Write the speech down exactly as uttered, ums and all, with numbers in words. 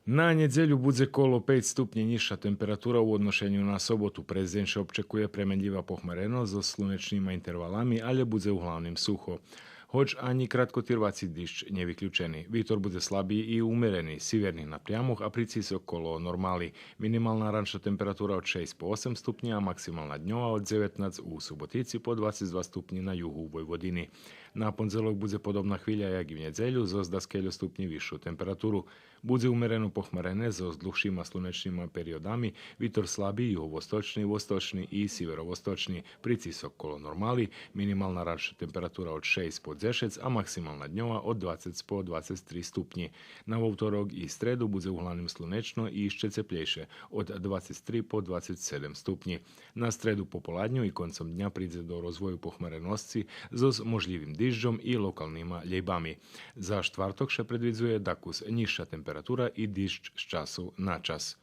На нєдзелю будзе коло пейц ступнї нїзша температура у одношеню на соботу. През дзень ше обчекує пременлїва похмареносц зоз слунечнима интервалами, алє будзе углавним сухо. Гоч анї краткотирваци диждж нє виключени. Витор будзе слаби и умерени з сиверних напрямох, а прицисок коло нормали. Минимална ранша температура од шейсц по осем ступнї, а максимална дньова од дзеветнац у Суботици по двацец два ступнї на югу Войводини. На пондзелок будзе подобна хвиля як и в нєдзелю, зоз даскельо ступнї висшу температуру. Будзе умерено похмарене зоз длугшима слунечнима периодами, витор слаби юговосточни, восточни и сиверовосточни, прицисок коло нормали, минимална ранша температура од шейсц по дзешец, а максимална дньова од двацец по двацец три ступнї. На вовторок и стреду будзе углавним слунечно и ище цеплєйше, од двацец три по двацец седем ступнї. На стреду пополадню и концом дня придзе до розвою похмареносци зоз можлївим дижджом и локалнима лєйбами. За штварток ше предвидзує дакус нїзша температура и диждж з часу на час.